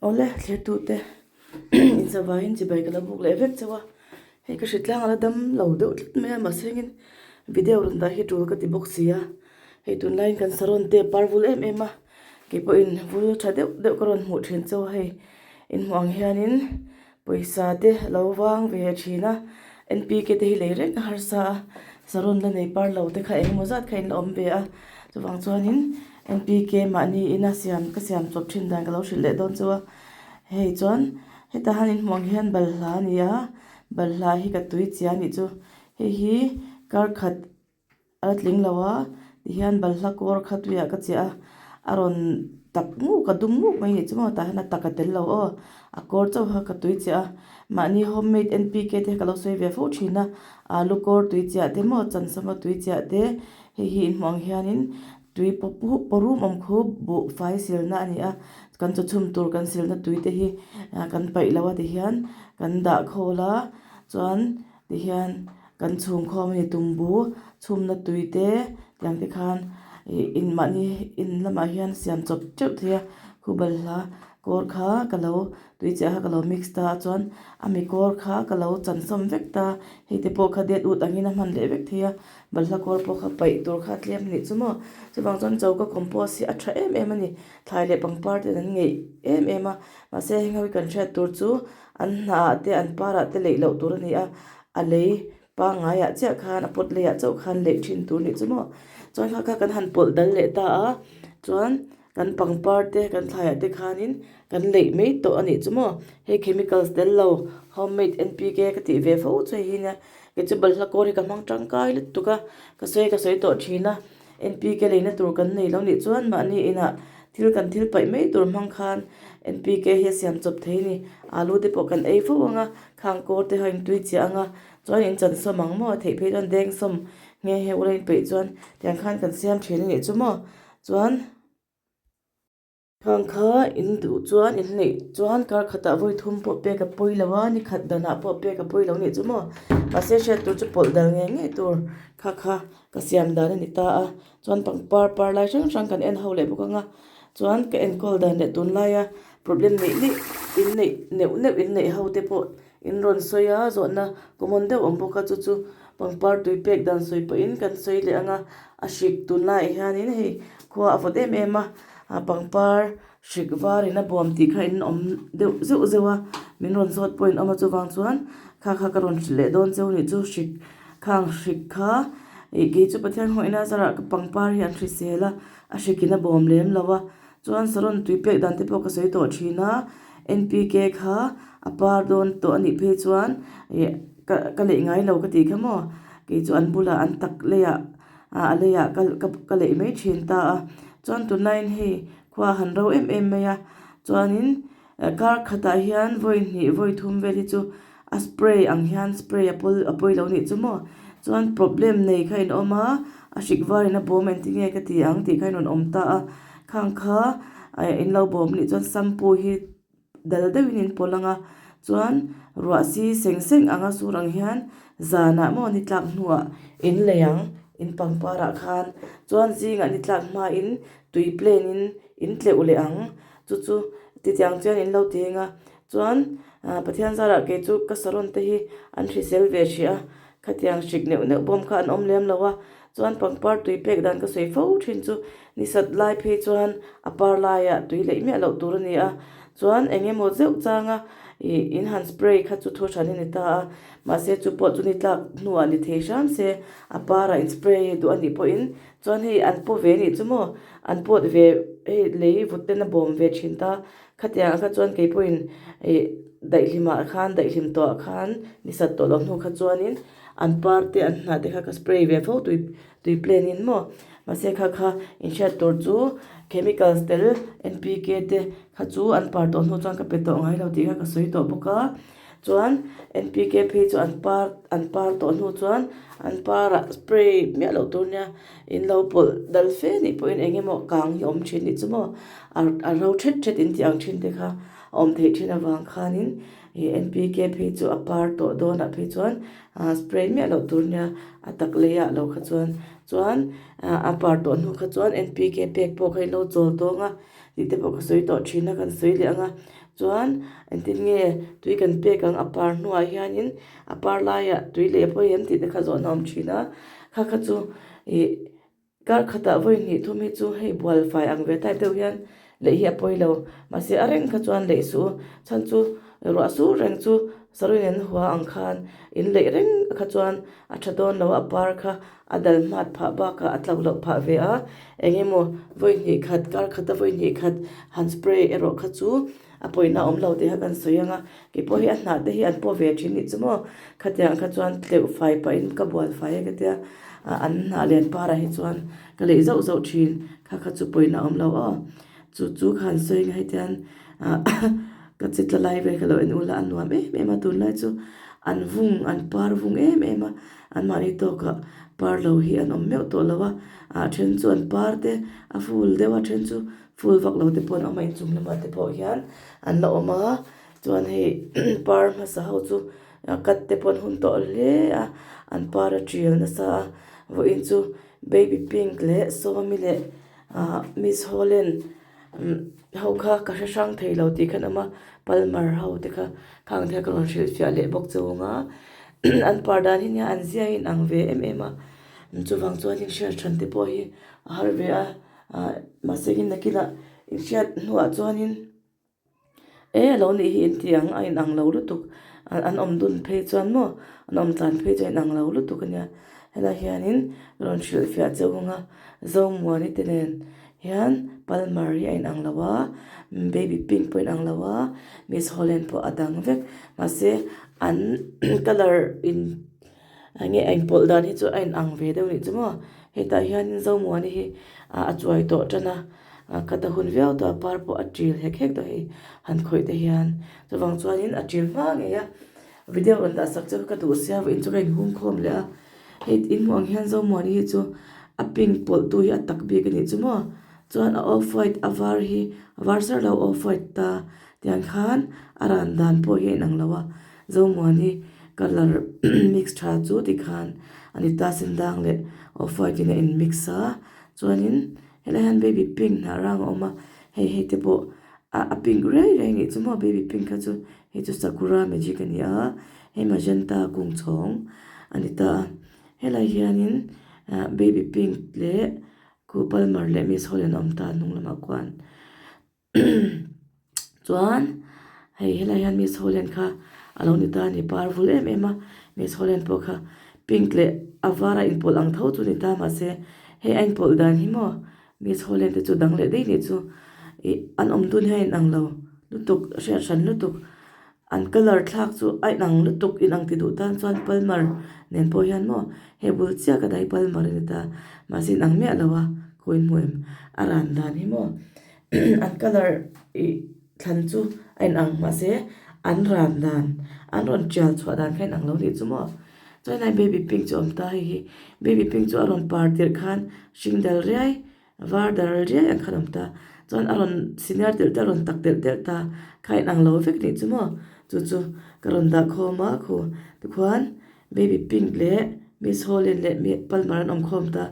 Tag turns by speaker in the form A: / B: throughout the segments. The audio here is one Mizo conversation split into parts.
A: Awle thlertute inzavaiin chibai ka lo buk leh vek chauh a hei ka hritlang a la dam lo deuh tlat mai a mahse engin video rawn dah hi tul ka ti bawk si a hei tunlaiin kan saron te a par vul em em a keipawhin vul tha deuh deuh ka rawn hmuh thin chauh a hei inhmuh ang hianin pawisa te a lo vang ve thin a N P K te hi lei reng a harsa a saron la nei par lo te kha eng emaw zat kha in la awm ve a chuvang chuanin N P K mahni ina siam ka siam chawp thin dan ka lo hrilh leh dawn chu a hei chuan heta han inhmuh ang hian balhla a ni a balhla hi ka tui chiah a nih chu hei hi kar khat a la tling lo a tihian balhla kawr kha tuiah ka chiah a a rawn tak nguk a dum nguk mai a nih chu maw tah hian a tak a tel lo aw a kawr chauh kha ka tui chiah a mahni homemade N P K te ka lo sawi ve fo thin a alu kawr tui chiah te maw chansawma tui chiah te hei hi inhmuh ang hianin tui pawrum awm khu buhfai silna a ni a kan chaw chhum tur kan silna tui te hi kan paih lo a tihian kan dah khawl a chuan tihian kan chhungkhawm a ni tumbu chhumna tui te tiang te khan ih in mahni in lamah hian siam chawp teuh thei a khu balhla kawr kha ka lo tui chiah kha ka lo mix ta a chuan a mi kawr kha ka lo chan sawm vek ta hei te pawh kha det ut angin a hman leh vek thei a balhla kawr pawh kha paih tur kha tlem a nih chu maw chuvang chuan choka compost hi a tha em em a ni thlai leh pangpar ten an ngeih em em a mahse heng ho hi kan hriat tur chu an hnah ah te an par ah te leih loh tur a ni a a lei pangngai ah chiah khan a pot lei ah chauh khan leih thin tur a nih chu maw chuan kha kha kan han pawlh dal leh ta a chuan kan pangpar te kan thlai ah te khanin kan leih mai tawh a nih chu maw hei chemicals tel lo homemade N P K ka tih ve fo chu hei hi nia kei chu balhla kawr hi ka hmang tangkai lutuk a ka sawi ka sawi tawh thin a N P K leina tur kan nei lo nih chuan mahni inah thil kan thil paih mai tur hmang khan N P K hi a siam chawp thei a ni alu te pawh kan ei fo ang a khang kawr te ho in tui chiah ang a chuan in chan sawm ang maw theih phei chuan deng sawm nghe nghe ula in peih chuan tiang khan kan siam thin a nih chu maw chuan. Khang kha in duh chuan in neih chuan kar khatah vawi thum pawh pek a pawi lo a ni khat danah pawh pek a pawi lo nih chu maw mahse hriat tur chu pawlh dal ngei ngei tur kha kha ka siam dan a ni ta a chuan pangpar par lai hrang hrang kan en ho leh bawk ang a chuan ka enkawl dan leh tunlaia problem neih neih in neih neuh neuh in neih ho te pawh in rawn sawi a zawhna common deuh awm bawk a chu chu pangpar tui pek dan sawi pawhin kan sawi leh ang a a hrik tunlaiah hianin hei khua a vawt em em a ah pangpar hrik varin a bawm tih kha in awm deuh zeuh zeuh a min rawn zawt pawhin awm a chuvang chuan kha kha ka rawn hrilh leh dawn cheu nih chu hrik khang hrik kha ih kei chu Pathian hawihna zarah ka pangpar hi an hrisel a a hrikin a bawm lem lo a Chuan saron tui pek dan te pawh ka sawi tawh thin a, N P K kha a par dawn tawh a nih phei chuan ih ka ka leih ngai lo ka tih kha maw kei chu an bulah an tak leiah ah a leiah ka ka ka leih mai thin ta a chuan tunlaiin hei khua a han ro em em mai a chuanin kar khatah hian vawi hnih vawi thum vel hi chu a spray ang hian spray a pawl a pawi lo nih chu maw chuan problem nei kha in awm a a hrik var in a bawm engtin nge ka ti ang tih kha in rawn awm ta a khang kha in lo bawm nih chuan shampoo hi dal deuhin in pawlh ang a chuan ruah si seng seng anga sur ang hian zanah maw ni tlak hnuah in lei ang in pangpar ah khan chuan zingah ni tlak hmain tui plain in in tleuh leh ang chu chu titiang chuan in lo ti ang a. Chuan Pathian zarah kei chu ka saron te hi an hrisel ve hrih a, khatiang hrik neuh neuh bawm kha an awm lem lo a, chuan pangpar tui pek dan ka sawi fo thin chu nisat lai phei chuan a par laiah tui leih miah loh tur a ni a, chuan eng emaw zeuh changa ih in han spray kha chu thu hran a ni ta a, mahse chu pawh chu ni tlak hnuah ni thei hram se a parah in spray duh a nih pawhin chuan hei an paw ve nih chu maw an pawt ve. hei lei vut ten a bawm ve thin ta khatiang ah kha chuan kei pawhin ih daihlim ah khan daihlim tawh ah khan ni sat tawh loh hnu kha chuanin an par te an hnah te kha ka spray ve fo tui tui plan in maw mahse kha kha inhriat tur chu chemicals tel N P K te kha chu an par tawh hnu chuan ka pe tawh ngai lo tih kha ka sawi tawh bawk a chuan N P K phei chu an par an par tawh hnu chuan an parah spray miah loh tur nia in lo pawlh dal fe anih pawhin eng emaw kang hi a awm thin anih chu maw a ro thet thet in tih ang thin te kha a awm theih thin avang khanin ih N P K phei chu a par tawh dawnah phei chuan ah spray miah loh tur nia a tak lei ah lo kha chuan chuan ah a par tawh hnu kha chuan N P K pek pawh kha in lo chawl tawng a tih te pawh ka sawi tawh thin a kan sawi leh ang a chuan engtin nge tui kan pek ang a par hnuah hianin a par laiah tui leh pawh hi an tih te kha zawhna a awm thin a kha kha chu ih kar khatah vawi hnih thum hi chu hei bual fai ang ve type deuh hian leh hi a pawi lo mahse a reng kha chuan leh suh u chhan chu ruah sur reng chu sarawin an hua ang khan in leih reng kha chuan a tha dawn lo a a par kha a dal hmat phah bakah a tlo loh phah ve a eng emaw vawi hnih khat kar khata vawi hnih khat han spray erawh kha chu a pawina awm lo tih kha kan sawi ang a keipawh hi a hnah te hi an paw ve thin nih chu maw khatiang kha chuan tleuh fai pahin ka bual fai a ka tia an hnah lian parah hi chuan ka leih zauh zauh thin kha kha chu pawina awm lo aw chu chu kha an sawi ang hetiang ka che tla lai vel kha lo en ula a nuam em em a tunlai chu an vung an par vung em em a anmahni tawkah par lo hi an awm meuh tawh lo a ah then chu an par te a ful deuh a then chu ful vak lo te pawh an awm a inchung lamah te pawh hian an la awm a chuan hei par hmasa ho chu cut te pawh an hun tawh hle a an par a tial nasa a vawiin chu baby pink leh sawmi leh ah miss holland ho kha ka hre hrang thei lo tih kha an awm a palmer ho te kha khang te kha ka rawn hrilhfiah leh bawk chu ang a an par dan hi nia an zia in ang ve em em a chuvang chuan in hriat hran te pawh hi a har ve a ah mahse in nakinah inhriat hnuah chuanin e a lo nih hi in ti ang a inang lo lutuk an awm dun phei chuan maw an awm tlan phei chuan a inang lo lutuk a nia helaiah hianin rawn hrilhfiah che ung a zomuani te nen hian palmer hi a inang lo a baby pink pawh a inang lo a miss holland pawh a dang vek mahse an colour in eng nge a inpawlh dan hi chu a inang ve deuh anih chu maw hetah hianin zomuani hi ah a chuai tawh tan a ah khat a hun viau tawh a par pawh a til hek hek tawh hei han khawih te hian chuvang chuanin a til hma ngei a video rawn dah sak chu ka duh sia vawiin chu ka inhung khawm leh a hei in hmuh ang hian zomuani hi chu a pink pawlh tu hi a tak bik anih chu maw chuan a off white a var hi a var sar lo off white ta tiang khan a ran dan pawh hi a inang lo a. Zomuani colour mix tha chu tikhan a ni ta sen dang leh off white in a in mix a chuanin helai hian baby pink hnah rang a awm a hei hei te pawh ah a pink riai riai anih chu maw baby pink kha chu hei chu sakura magic a ni a hei magenta kung chhawng a ni ta a helai hianin ah baby pink leh khu palmer leh miss holland a awm ta a hnung lamah khuan. Chuan hei helai hian miss holland kha a lo ni ta a ni par vul em em a miss holland pawh kha pink leh a var a inpawlh ang tho chu a ni ta mahse hei a inpawlh dan hi maw miss holland te chu dang leh daih nih chu ih an awm dun hian a inang lo lutuk hriat hran lutuk an colour thlak chu a inang lutuk inang ti duh tan chuan palmer nen pawh hian maw hei bul chiah ka dai palmer a ni ta mahse inang miah lo a khawi hmu em a ran dan hi maw. An colour ih thlan chu a inang mahse an ran dan an rawn tial chhuah dan kha a inang lo tih chu maw chuan helai baby pink chu a awm ta hei hi baby pink chu a rawn par tirh khan hring dal riai var dal riai ang khan a awm ta chuan a rawn senior telh telh a rawn tak telh telh ta kha a inang lo vek nih chu maw chu chu ka rawn dah khawm a khu tikhuan baby pink leh miss holland leh palmer an awm khawm ta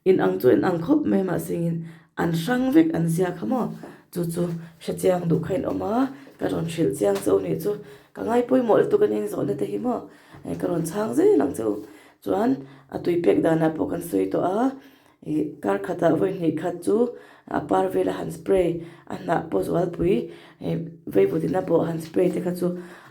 A: inang chu a inang khawp mai mahse engin An hrang vek an ziak kha maw? Chu chu hre chiang duh kha in awm a, ka rawn hrilh chiang che u nih chu. Ka ngai pawimawh lutuk a nia zawhna te hi maw? Ka rawn chhang zel ang che u. Chuan a tui pek danah pawh kan sawi tawh a, ih kar khatah vawi hnih khat chu a par vela han spray a hnah pawh zualpui ih veivutin a bawh han spray te kha chu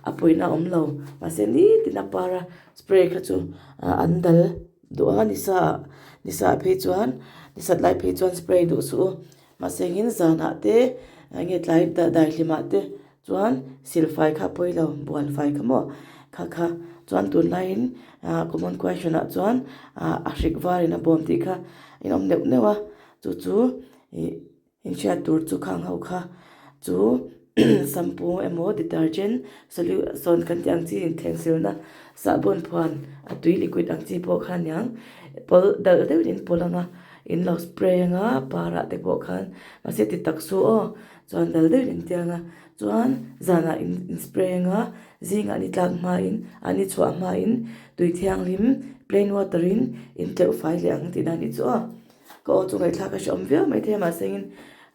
A: a pawina a awm lo. Mahse nitin a para spray kha chu an dal. Duh a nisa nisa ah phei chuan ni sat lai phei chuan spray duh suh u. Mahse engin zanah te enge tlai daihlimah te chuan silfai kha pawi lo bual fai kha maw kha kha chuan tunlaiin ah common question ah chuan ah a hrik varin a bawm tih kha in awm neuh neuh a chu chu ih inhriat tur chu khang ho kha chu shampoo emaw detergent solution kan tih ang chi inthleng silna sahbawn phuan a tui liquid ang chi pawh kha aniang pawlh dal deuhin in pawlh ang a in lo spray ang a parah te pawh khan mahse ti tak su aw chuan dal deuhin in tiang a chuan zanah in in spray ang a zingah ni tlak hmain a ni chhuah hmain tui thianghlim plain water in in tleuh fai leh ang tihna a nih chu aw. Ka aw chu ngaihthlak a hreawm viau mai thei a mahse engin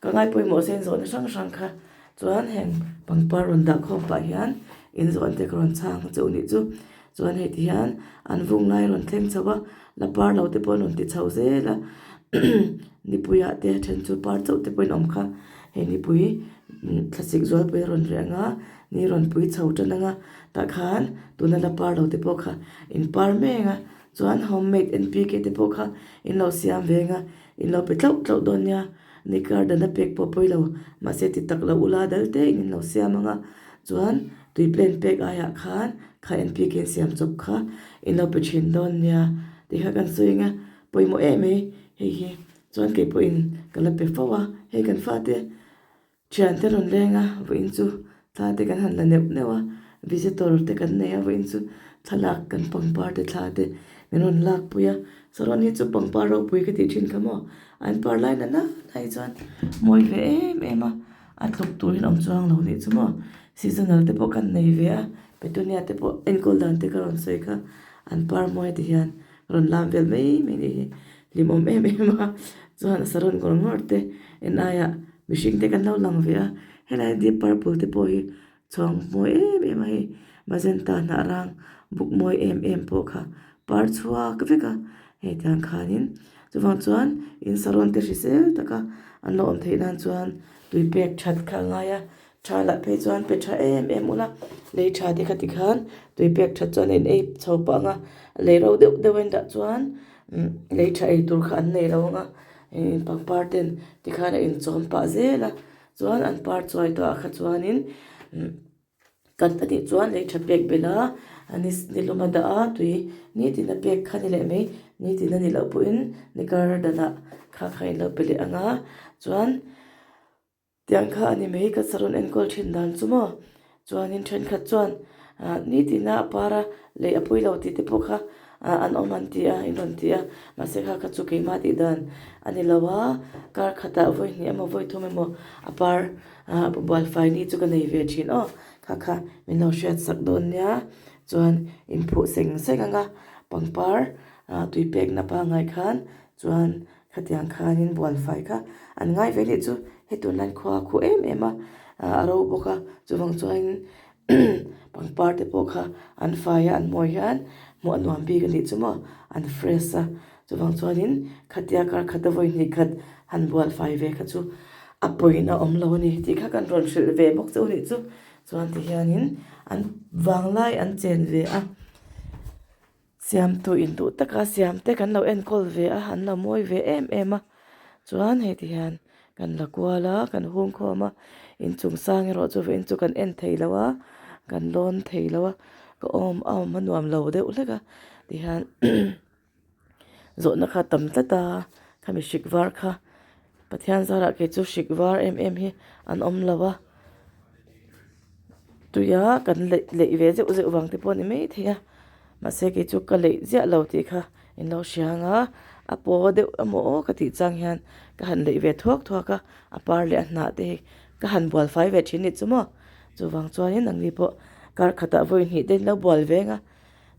A: ka ngaipawimawh sen zawhna hrang hrang kha chuan heng pangpar rawn dah khawm pah hian in zawhna te ka rawn chhang chauh anih chu. Chuan hei ti hian an vung lai rawn thleng chho a la par lo te pawh an rawn ti chho zel a nipuiah te then chu par chauh te pawhin awm kha hei nipui thlasik zualpui a rawn reh ang a ni rawn pui chho tan ang a tah khan tuna la par lo te pawh kha in par mek a. Chuan homemade NPK te pawh kha in lo siam ve anga in lo pe tlauh tlauh dawn nia, ni garden a pek pawh pawi lo mahse ti tak lo ula dal te in in lo siam anga chuan tui plan pek aiah khan kha NPK siam chawp kha in lo pe thin dawn nia tih kha kan sawi anga pawimawh em mai hei hi chuan kei pawhin ka la pe fo a hei kan fate. Thiante rawn leng a, vawiin chu thla te kan han la neuh neuh a, visitor te kan nei a, vawiin chu thlalak kan pangpar te thla te min rawn lak pui a, saron hi chu pangpar ropui ka tih thin kha maw, an par lai na na na hi chuan mawi ve em em a, a tluk turin awm chuang lo nih chu maw, seasonal te pawh kan nei ve a, petunia te pawh enkawl dan te ka rawn sawi kha an par mawi ti hian rawn lam vel mai mai nih hi hlimawm em em a, chuan saron ngawr ngawr te en aiah. Mihring te kan lo lang ve a, helai deep purple te pawh hi chhuang mawi em em a hei magenta hnah rang buk mawi em em pawh kha par chhuak vek a hei tiang khanin chuvang chuan in saron te hrisel taka an lo awm theih nan chuan tui pek that kha a ngai a tha lah phei chuan pe tha em em ula lei tha te kha tikhan tui pek that chuan a in ei chho pah ang a lei ro deuh deuh a in dah chuan lei tha ei tur kha an nei lo ang a. Ih pangpar ten tikhan a inchawm pah zel a chuan an par chuai tawh ah kha chuanin cut a tih chuan lei tha pek belh a ni nilum a dah a tui nitin a pek kha ni leh mai nitin a nih loh pawhin ni kar danah kha kha in lo pe leh ang a chuan. Tiang kha a ni mai ka saron enkawl thin dan chu maw? Chuanin thenkhat chuan ah nitina a par a lei a pui lo tih te pawh kha ah an awm an ti a in rawn ti a mahse kha kha chu keimah tih dan a ni lo a kar khatah vawi hnih emaw vawi thum emaw a par ah bual fai ni chu ka nei ve thin aw kha kha min lo hriat sak dawn nia chuan inphuh seng seng ang a pangpar ah tui pekna pangngai khan chuan. Khatiang khanin bualfai kha an ngai ve nih chu hei tunlai khua a khuh em em a a ro bawk a chuvang chuanin pangpar te pawh kha an fai a an mawi hian hmuh a nuam bik a nih chu maw an fresh a chuvang chuanin khatia kar khat a vawi hnih khat han bualfai ve kha chu a pawina awm lo a ni tih kha kan rawn hrilh ve bawk chauh a nih chu chuan tihianin an vanglai an chen ve a. Siamtu induh taka siam te kan lo enkawl ve a, an lo mawi ve em em a, chuan hei ti hian kan la kual a, kan hung khawm a, inchung sang erawh chu vawiin chu kan en thei lo a, kan lawn thei lo a, ka awm a awm a nuam lo deuh hlek a, ti hian zawhna kha tam tlat a, khami hrik var kha Pathian zarah kei chu hrik var em em hi an awm lo a. Tuia kan leih leih ve zeuh zeuh vang te pawh a ni maithei a mahse kei chu ka leih ziah lo tih kha in lo hria ang a a paw deuh emaw aw ka tih chang hian ka han leih ve thuak thuak a a par leh a hnah te hi ka han bual fai ve thin anih chu maw chuvang chuanin nangni pawh kar khatah vawi hnih te in lo bual ve ang a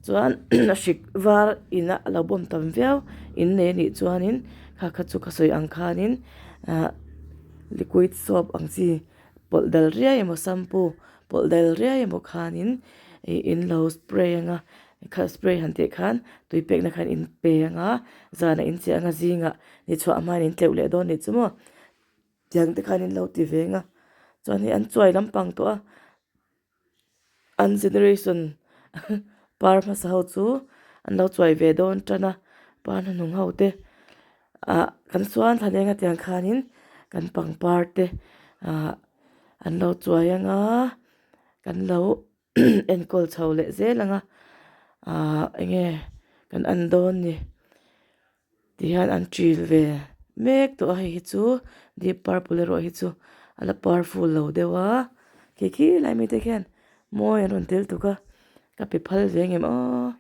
A: chuan a hrik var in a lo bawm tam viau in nei anih chuanin kha kha chu ka sawi ang khanin ah liquid soap ang chi. Pawlh dal riai emaw shampoo pawlh dal riai emaw khanin ih in lo spray anga kha spray han tih khan tui pekna khan in pe anga zanah in chiah anga zingah ni chhuah hmain in tleuh leh dawn anih chu maw tiang te khan in lo ti ve anga chuan hei an chuai lampang tawh a. An generation par hmasa ho chu an lo chuai ve dawn tan a par hnuhnung ho te ah kan chuan thla leng a tiang khanin. Kan pangpar te ah an lo chuai anga kan lo enkawl chho leh zel anga ah enge kan en dawn ni tihian an ṭil ve mek tawh a hei hi chu deep purple erawh hi chu a la par full lo deuh a khi khi lai mite khian mawi an rawn tel tuk a ka pe phal ve ang em aw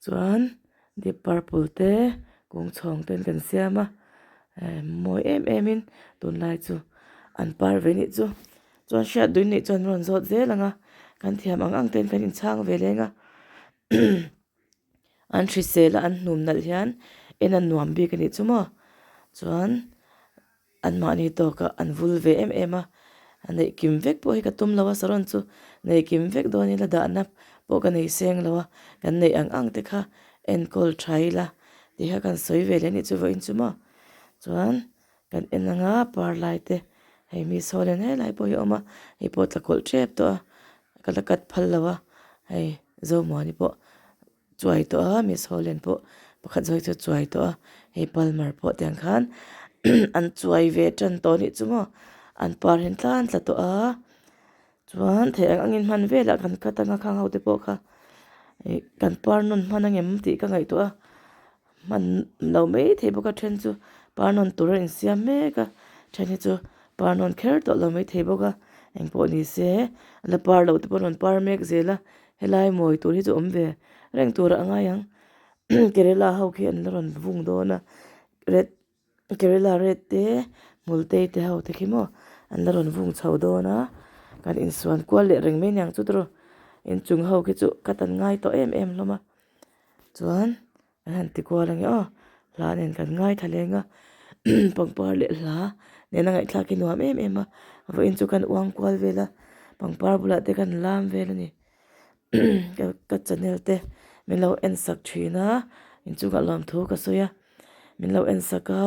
A: chuan deep purple te kung chhawng ten kan siam a eh mawi em em in tunlai chu an par ve nih chu chuan hriat duin nih chuan rawn zawt zel ang a kan thiam ang ang ten kan inchhang ve leng a an hrisel a an hnum nalh hian en a nuam bik a nih chu maw chuan Anmahni tawkah an vul ve em em a, a neih kim vek pawh hi ka tum lo a, saron chu nei kim vek dawn ila dahna pawh ka nei seng lo a, kan neih ang ang te kha enkawl tha ila tih kha kan sawi ve leh anih chu vawiin chu maw. Chuan kan en anga par lai te hei mi saw nen helai pawh hi a awm a, hei pawh tla kawlh tep tawh a, ka la cut phal lo a, hei Zomuani pawh. Chuai tawh a Miss Holland pawh pakhat zawk chu chuai tawh a hei Palmer pawh tiang khan an chuai ve tan tawh anih chu maw an par hian tlan tla tawh a chuan theih ang angin hman velah kan cut anga khang ho te pawh kha ih kan par nawn hman angem tih ka ngaihtuah a hman lo maithei bawk a then chu par nawn tur a insiam mek a then hi chu par nawn kher tawh lo maithei bawk a engpawh ni se la par loh te pawh an rawn par mek zel a. Helai mawi tur hi chu awm ve reng turah a ngai ang Kerala ho khi an la rawn vung dawn a red Kerala red te hmul tei te ho te khi maw an la rawn vung chho dawn a kan insuan kual leh reng mai aniang chu tawrh inchung ho khi chu ka tan ngai tawh em em hlawm a chuan. An han ti kual ange aw hla nen kan ngaithla leng a pangpar leh hla nena ngaihthlak hi nuam em em a vawiin chu kan uang kual vel a pangpar bulah te kan lam vel a ni ka channel te min lo en sak thin a inchungah lawmthu ka sawi a min lo en sak a.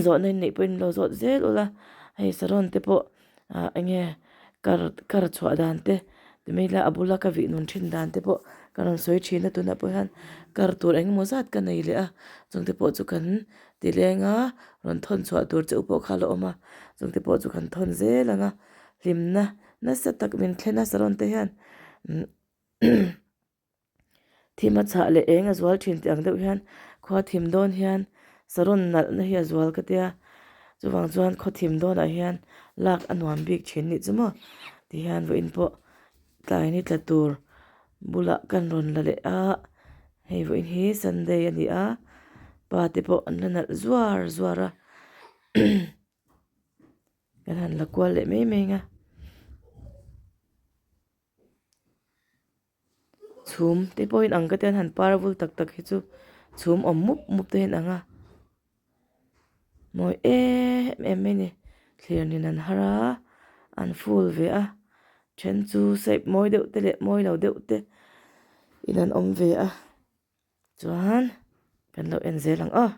A: Zawhna in neih pawhin min lo zawt zel ula hei saron te pawh ah eng nge kar kar chhuah dan te ti mai ila a bula ka vih nun thin dan te pawh ka rawn sawi thin a tunah pawh hian kar tur eng emaw zat ka nei leh a chung te pawh chu kan ti leng a rawn thawn chhuah tur che u pawh kha a la awm a chung te pawh chu kan thawn zel ang a hlimna nasa tak min thlen a saron te hian Thim a chhah leh eng a zual thin tih ang deuh hian khua thim dawn hian saron nalhna hi a zual ka tia chuvang chuan khaw thim dawnah hian lak a nuam bik thin nih chu maw tihian vawiin pawh tlai ni tla tur bulah kan rawn la leh a hei vawiin hi sunday a ni a pa te pawh an la nalh zuar zuar a. Kan han la kual leh mai mai ang a. Chhum te pawhin ang ka tia an han par vul tak tak hi chu chhum awm mup mup te hian ang a mawi em em mai a ni thlir nen an har a an full ve a then chu shape mawi deuh te leh mawi lo deuh te in an awm ve a chuan kan lo en zel ang aw.